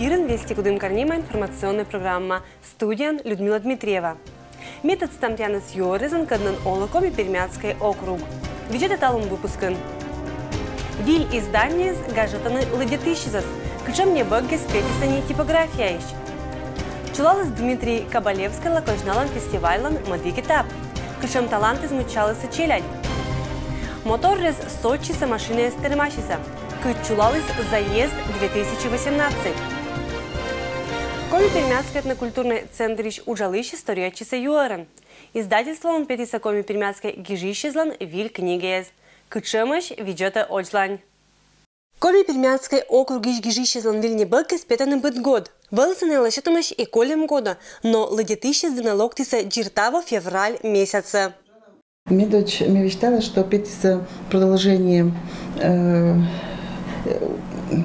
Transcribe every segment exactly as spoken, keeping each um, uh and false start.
Эфирын «Вести Кудымкар» нима информационная программа. Студияын Людмила Дмитриева. Ми тӧдмӧдам тіянӧс юӧрзӧн, кӧднӧн олӧ Коми-Пермяцкӧй округ. Видзӧдӧй талун выпускын. Виль изданиеыс гажӧдӧны лыддьӧдысьӧс. Кутшӧм небӧгыс петісны типографияысь? Чулаліс Дмитрий Кабалевскӧйлӧн козьналан фестивальлӧн мӧдік этап. Кутшӧм талантыс мыччаліс челядь? Моторрӧс Сочисӧ машинаяс тэрмасисны. Кыдз чулаліс «Заезд две тысячи восемнадцать». Коми-Пермяцкӧй этнокультурнӧй центрысь уджалысьӧс торъятчисӧ юӧрӧн. Издательстволӧн петісны коми-пермяцкӧй гижысьӧслӧн виль книгаяс. Кутшӧмӧсь, видзӧдӧй оздьлань. Коми-Пермяцкӧй округысь гижысьӧслӧн виль небӧгыс петӧны быд год. Вӧлсӧ найӧ лӧсьӧдтӧмӧсь и кольӧм годӧ, но лыддьӧдысьӧс дінӧ локтісны дзирдавны февраль месяцӧ. Ме додь, ме висьтала, что петісны продолжение, э, э,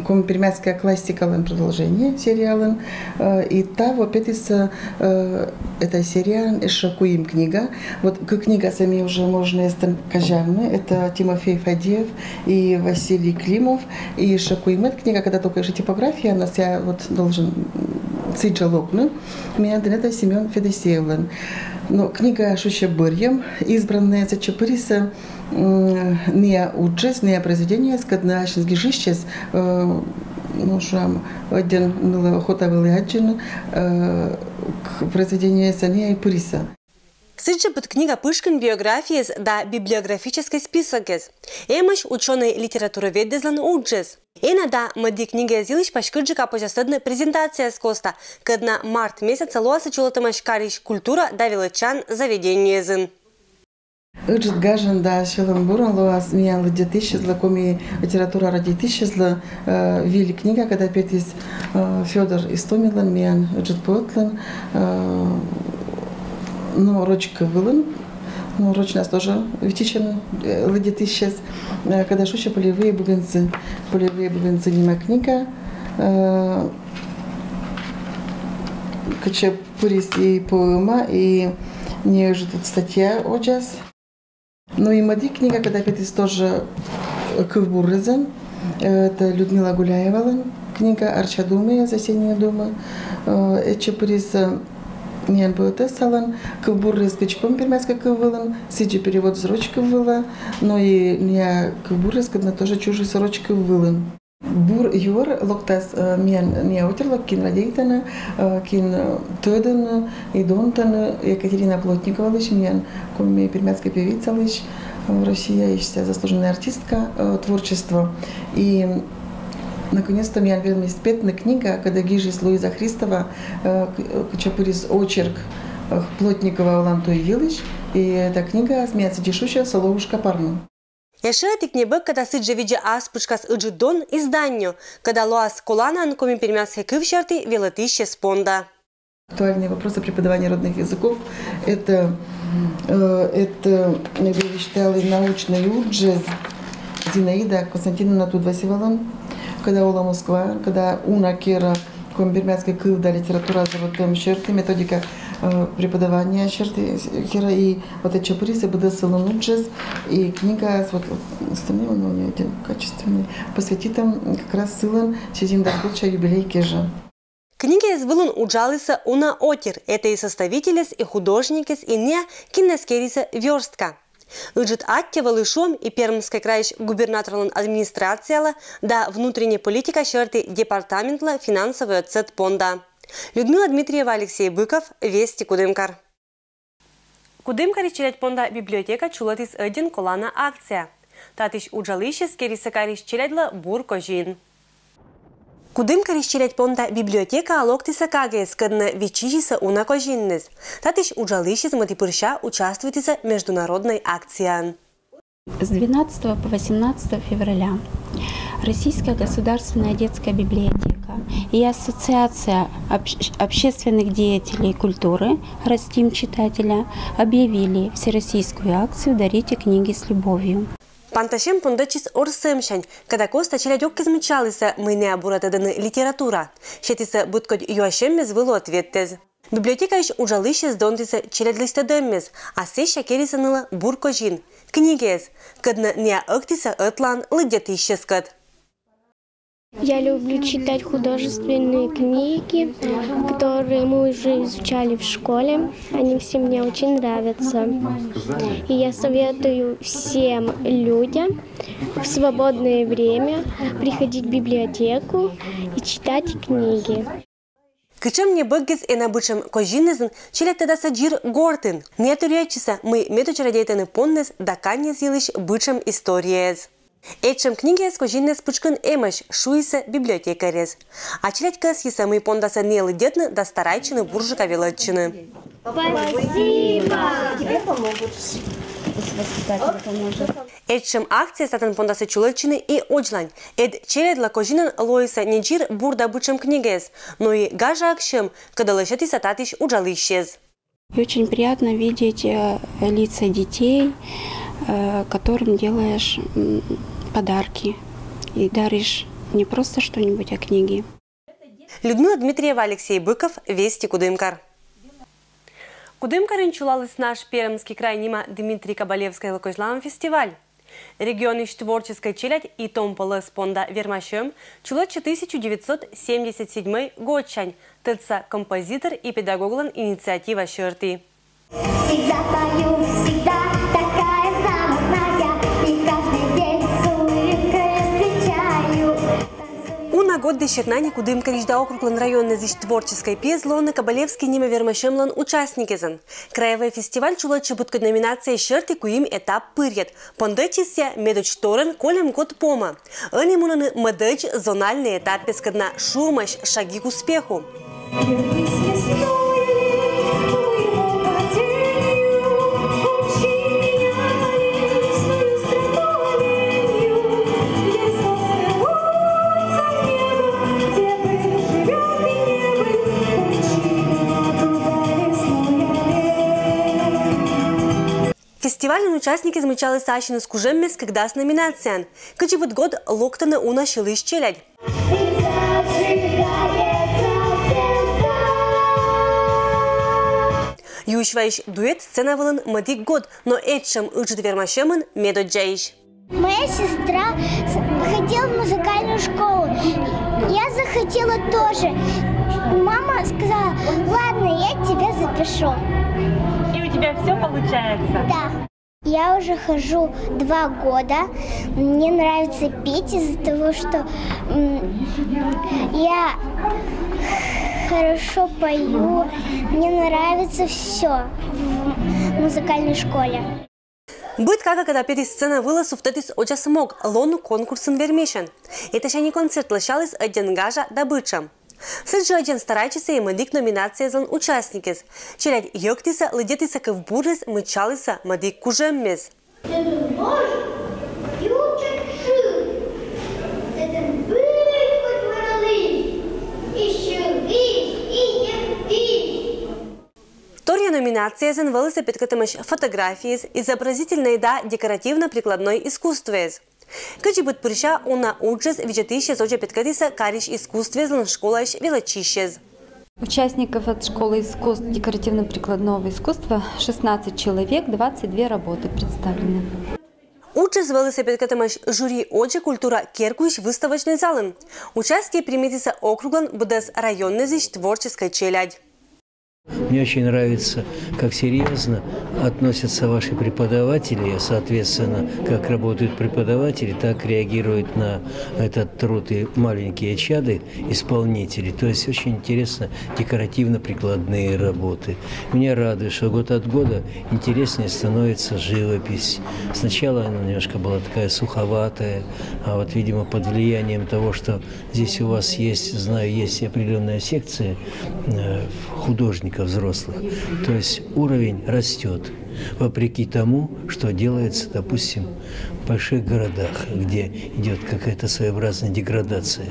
коми-пермяцкӧй классикалӧн продолжение сериялӧн, э, и таво петісны, э, эта серияын ещё куим книга. Вот кык книгасӧ ми уже можна эстӧн казявны, это Тимофей Фадеев и Василий Климов, и ещё куимӧд книга, когда только ещё типография, но сійӧ вот должен, м, сідз жӧ локны, миян дінӧ, это Семён Федосеевлӧн. Но книга шусьӧ бӧрйӧм, избранная, сэтчӧ пырисны, м, ная уджыс, ная произведениеыс, кӧдны ассьыныс гижысьӧс, э, ну, шуам, ӧддьӧн нылӧ охота вӧлі аддзыны, э, к-, произведениесӧ, ная и пырисны. Сідзжӧ быд книга пышкын биографияяс да библиографическӧй списокъяс. Эмӧсь учёнӧй-литературоведъяслӧн уджыс. Ӧні да мӧд книгаяс йылысь паськыдджыка позяс тӧдны презентацияяс коста, кӧдны март месяцын лоасны чулӧмтӧмаӧсь карысь культура да велӧдчан заведениеясын. Ыджыд гажӧн да сьӧлӧмбурӧн лоас миян лыддьӧдысьӧслы, коми литература радейтысьӧслы, э, виль книга, кӧдӧ петіс, э, Фёдор Истоминлӧн, миян ыджыд поэтлӧн, э, но роч кыв вылын, но рочнас тоже виччысьӧны, э, лыддьӧдысьӧс, э, кӧдӧ шусьӧ «Полевые беглецы», «Полевые беглецы» нима книга, э, кытчӧ пырис и поэма, и нӧшта статья водзас. Ну и мӧд книга, кӧдӧ петіс тоже, э, кывбурзӧн, э, это Людмила Гуляевалӧн книга «Арча думаяс», «Осенние думы». Э, сэтчӧ пырис, э, миян поэтессалӧн кывбурыс кыдз коми-пермяцкӧй кыв вылын, сідз жӧ переводыс роч кыв вылӧ, но и ная кывбурыс, кӧдны тоже чужис роч кыв вылын. Бур юӧр локтас, э, миян ная отирлы, кин радейтӧны, э, кин, э, тӧдӧны и донтӧны, Екатерина Плотниковалысь, миян коми-пермяцкӧй певицалысь, э, Россияысь заслуженная артистка, э, творчество. И, наконец-то, миян вермис петны книга, кӧдӧ гижис Луиза Христова, э, к-, э, кытчӧ пырис очерк, э, Плотникова олантой йылысь. И эта книга, миян сідзи шусьӧ, «Соловушка Парма». Ещӧ ӧтик небӧг, кӧдӧ сідзжӧ видзӧ ас пытшкас ыджыд дон, издание, кӧдӧ лоас коланаӧн коми-пермяцкӧй кыв серти велӧдысьӧс понда. Актуальные вопросы преподавания родных языков. Это, э, это, э, висьталӧ научнӧй уджыс Зинаида Константиновна Тудвасевалӧн, кӧдӧ олӧ Москваын, кӧдӧ уна керӧ коми-пермяцкӧй кыв да литература заводитӧм серти, методика, э, преподавания серти, керӧ, и вот сэтчӧ пырис быдӧн сылӧн уджыс, и книга, вот, вот, остальные, ну, не один, качественный, посвятитӧм как раз сылӧн сизимдас годся юбилей кежӧ. Книгаяс вылын уджалісны уна отир, это и составительяс, и художникъяс, и ная, киннас керисны вёрстка. Ыджыд аттьӧ вӧлі шуӧм и Пермскӧй крайысь губернаторлӧн администрациялы да внутренняя политика серти департаментлы финансовӧй отсӧг понда. Людмила Дмитриева, Алексей Быков, «Вести Кудымкар». Кудымкарысь челядь понда библиотека чулӧдіс ӧдйӧн колана акция. Татысь уджалысьяс керисны карысь челядьлы бур козин. Кудымкарысь челядь понда библиотекаӧ локтісны кагаяс, кӧдны виччысисны уна козинныс. Татысь уджалысьяс мӧдпырся участвуйтісны международнӧй акцияын. С двенадцатого по восемнадцатое февраля Российская государственная детская библиотека и Ассоциация общ-, общественных деятелей культуры «Растим читателя» объявили всероссийскую акцию «Дарите книги с любовью». Пантасьӧм пондӧдчис орсӧмсянь, кӧдӧ коста челядь ог кӧ мыччалісны, мый ная бура тӧдӧны литература. Сетісны быдкодь юасьӧмъяс вылӧ ответъяс. Библиотекаысь уджалысьяс донтісны челядьлысь тӧдӧмъяс, а сэсся керисны налы бур козин, книгаяс, кӧдны ная ӧктісны ӧтлаын лыддьӧдысьяскӧд. Я люблю читать художественные книги, которые мы уже изучали в школе. Они все мне очень нравятся. И я советую всем людям в свободное время приходить в библиотеку и читать книги. Кычӧм небӧгыс эна бытшӧм козиннызын челядь тӧдасӧ дзир гортын. Найӧ торъясьӧны, мый медодз радейтӧны понныс да каньыс йылысь бытшӧм историяыс. Этшӧм книгаыс козиннас пытшкын эмӧсь, шуисӧ библиотекарыс. А челядь кӧсйисӧ, мый пондасӧ найӧ лыддьӧдны да старайтчыны бурджыка велӧдчыны. Спасибо! Тебе помогут с воспитателем поможет. Этшӧм акцияс татӧн пондасӧ чулӧдчӧны и водзлань. Ӧд челядьла козинын лоисӧ не дзир бур да бытшӧм книгаыс, но и гажаӧк сьӧм, кодӧс лӧсьӧдісны татысь уджалысьяс. И очень приятно видеть э, лица детей, э, которым делаешь м, подарки и даришь не просто что-нибудь, а книги. Людмила Дмитриева, Алексей Быков, Вести, Кудымкар. Кудымкарын чулаліс «Наш Пермский край» нима Дмитрий Кабалевскӧйлӧн козьлам фестиваль. Регионысь творческӧй челядь и том пӧлӧс понда вермасьӧм чулӧдчӧ тысяча девятьсот семьдесят седьмӧй годсянь, тӧдса композитор и педагоглӧн инициатива сьӧрті. Всегда пою, всегда такая самая, и каждый день с улыбкой встречаю. Уна год десятнани Кудымкарысь да округлӧн районнас творческӧй пиыс лоӧны Кабалевский нима вермасьӧмлӧн участникъясӧн. Краевӧй фестиваль чулӧдчӧ быдкодь номинация сьӧрті куим этап пырйӧд. Пондӧдчис сійӧ медодз торйӧн, кольӧм год помӧ. Ӧні мунӧны мӧдӧдз, зональнӧй этаппӧ, кӧдна шуӧмаӧсь «Шаги к успеху». Фестивальын участникъяс мыччалісны ассьыныс кужӧммӧс кыкдас номинацияын. Кыдзи быд год локтӧны уна сьылысь челядь. Юысь вайысь дуэт сцена вылын мӧдік год, но этшӧм ыджыд вермасьӧмын медоддзаысь. Моя сестра с- ходила в музыкальную школу. Я захотела тоже. Мама сказала: «Ладно, я тебя запишу». И у тебя все получается. Да. Я уже хожу два года. Мне нравится петь из-за того, что м, я хорошо пою. Мне нравится все в музыкальной школе. Быд кага, кодӧс петіс сцена вылӧ, сувтӧдіс «Озяс мог» лоны конкурсын вермысьӧн. Этасянь и концерт лӧсяліс ӧддьӧн гажа да бытшӧм. Сідзжӧ ӧддьӧн старайтчисӧ и мӧдік номинацияяслӧн участникъяс. Челядь йӧктісӧ, лыддьӧдісӧ кывбурнас, мыччалісӧ мӧдік кужӧммӧс. Ты можешь и учат шил, это быть хоть моралысь, и шевелись, и ертысь. Торъя номинацияясын вӧлісӧ петкӧдтӧмаӧсь фотографияяс, изобразительнӧй да декоративно-прикладнӧй искусствояс. Кыдзи быд пырся, уна уджыс видзӧдысьяс водзӧ петкӧдісӧ карысь искусствояслӧн школаысь велӧдчысьяс. Участников от школы искусств декоративно-прикладного искусства шестнадцать человек, двадцать две работы представлены. Уджыс вӧлісӧ петкӧдтӧмаӧсь жюри водзӧ культура керкуысь выставочнӧй залын. Участие примитісӧ округлӧн быдӧс районнас творческӧй челядь. Мне очень нравится, как серьезно относятся ваши преподаватели, а, соответственно, как работают преподаватели, так реагируют на этот труд и маленькие чады, исполнители. То есть очень интересно декоративно-прикладные работы. Меня радует, что год от года интереснее становится живопись. Сначала она немножко была такая суховатая, а вот, видимо, под влиянием того, что здесь у вас есть, знаю, есть определенная секция э, художников взрослых. То есть уровень растет, вопреки тому, что делается, допустим, в больших городах, где идет какая-то своеобразная деградация.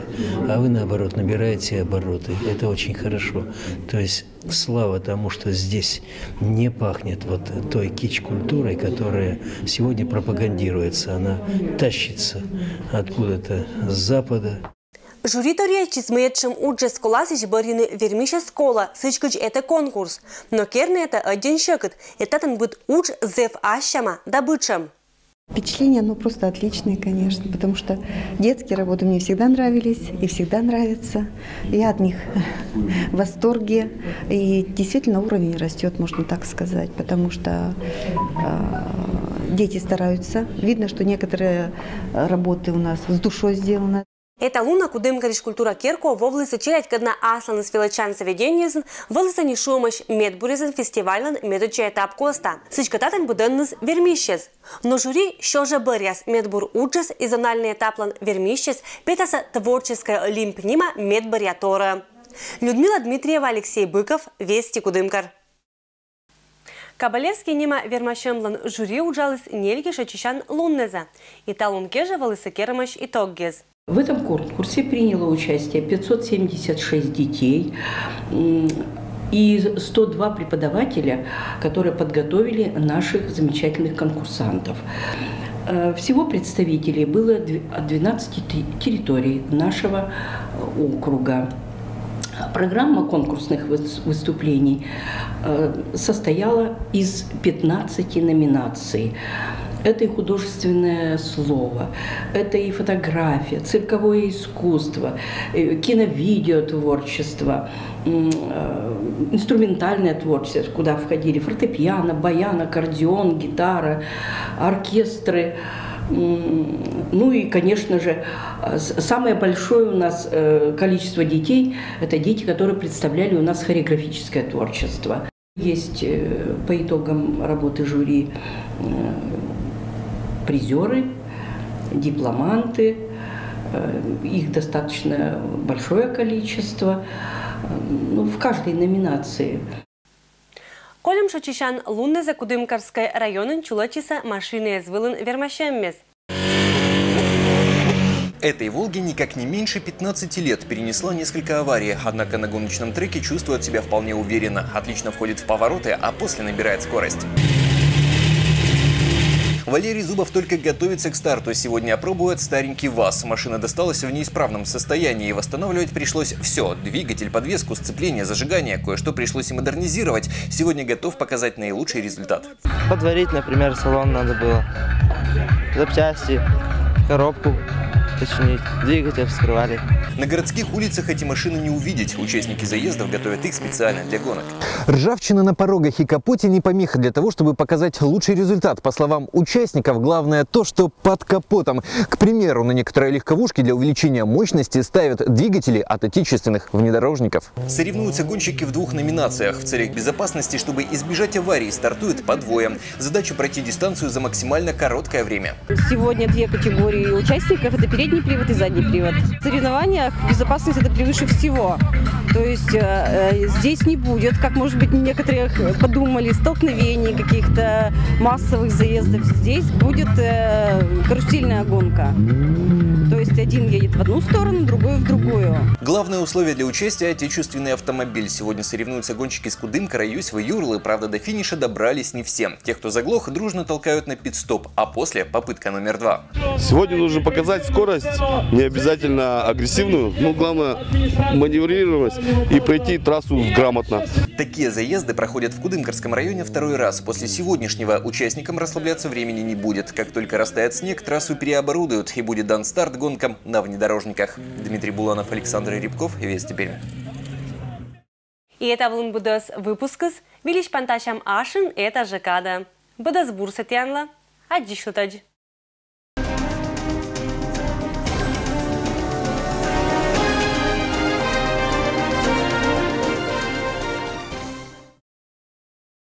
А вы, наоборот, набираете обороты. Это очень хорошо. То есть слава тому, что здесь не пахнет вот той кич-культурой, которая сегодня пропагандируется. Она тащится откуда-то с запада. Жюри торъясьӧдчис, мый этшӧм уджӧс колӧ сідз бӧрйыны вермысьӧ школа, сідз кыдз этӧ конкурс. Но керны этӧ ӧддьӧн сьӧкыд, и татӧн быд удж зэв ассяма да бытшӧм. Впечатления, ну, просто отличные, конечно, потому что детские работы мне всегда нравились и всегда нравятся. Я от них в восторге. И действительно уровень растет, можно так сказать, потому что э, дети стараются. Видно, что некоторые работы у нас с душой сделаны. Эта лунӧ Кудымкарысь культура керкаӧ вӧвліс челядькӧд на асланыс велӧдчан заведениеясын вӧлісянь шуӧмӧсь медбуръясӧн фестивальлӧн медодзза этап костӧ. Сідзкӧ, татӧн быдӧнныс вермисьӧс. Но жюри сё жӧ бӧръяс: медбур уджыс и зональнӧй этаплӧн вермисьӧс петасӧ «Творческӧй олимп» нима медбӧръя торйӧ. Людмила Дмитриева, Алексей Быков, «Вести Кудымкар». Кабалевский нима вермасьӧмлӧн жюри уджаліс нелькӧд шойччысян луннизӧ. И талун кежлӧ вӧлісны керӧмаӧсь итогъяс. В этом конкурсе приняло участие пятьсот семьдесят шесть детей и сто два преподавателя, которые подготовили наших замечательных конкурсантов. Э, всего представителей было от двенадцати территорий нашего округа. Программа конкурсных выступлений э, состояла из пятнадцати номинаций. Это и художественное слово, это и фотография, цирковое искусство, э, киновидеотворчество, э, инструментальное творчество, куда входили фортепиано, баян, аккордеон, гитара, оркестры. Ну и, конечно же, самое большое у нас э, количество детей – это дети, которые представляли у нас хореографическое творчество. Есть э, по итогам работы жюри э, призеры, дипломанты, э, их достаточно большое количество, ну, в каждой номинации. Кольӧм шойччысян луннизӧ Кудымкарскӧй районын чулӧччисӧ машинаэз вылын вермасьӧммис. Этой «Волге» никак не меньше пятнадцати лет, перенесла несколько аварий, однако на гоночном треке чувствует себя вполне уверенно, отлично входит в повороты, а после набирает скорость. Валерий Зубов только готовится к старту. Сегодня опробует старенький ВАЗ. Машина досталась в неисправном состоянии. Восстанавливать пришлось все: двигатель, подвеску, сцепление, зажигание. Кое-что пришлось и модернизировать. Сегодня готов показать наилучший результат. Подварить, например, салон надо было, запчасти, коробку починить, двигатель вскрывали. На городских улицах эти машины не увидеть. Участники заездов готовят их специально для гонок. Ржавчина на порогах и капоте не помеха для того, чтобы показать лучший результат. По словам участников, главное то, что под капотом. К примеру, на некоторые легковушки для увеличения мощности ставят двигатели от отечественных внедорожников. Соревнуются гонщики в двух номинациях. В целях безопасности, чтобы избежать аварий, стартуют по двое. Задача — пройти дистанцию за максимально короткое время. Сегодня две категории участников — это передний привод и задний привод. В соревнованиях безопасность — это превыше всего. То есть э, э здесь не будет, как, может быть, некоторые подумали, столкновений, каких-то массовых заездов. Здесь будет э, карусельная гонка. То есть один едет в одну сторону, другой в другую. Главное условие для участия — отечественный автомобиль. Сегодня соревнуются гонщики с Кудымкара, Юсьва, Юрлы. Правда, до финиша добрались не все. Тех, кто заглох, дружно толкают на пит-стоп, а после — попытка номер два. Сегодня нужно показать скорость, не обязательно агрессивную, но главное маневрировать и пройти трассу грамотно. Такие заезды проходят в Кудымкарском районе второй раз. После сегодняшнего участникам расслабляться времени не будет. Как только растает снег, трассу переоборудуют и будет дан старт гонкам на внедорожниках. Дмитрий Буланов, Александр Рябков, «Вести Пермь». И этавылын быдӧс выпускыс. Вильысь пантасям ашын эта жӧ кадӧ. Быдӧс бурсӧ тіянлы. Аддзысьлытӧдз.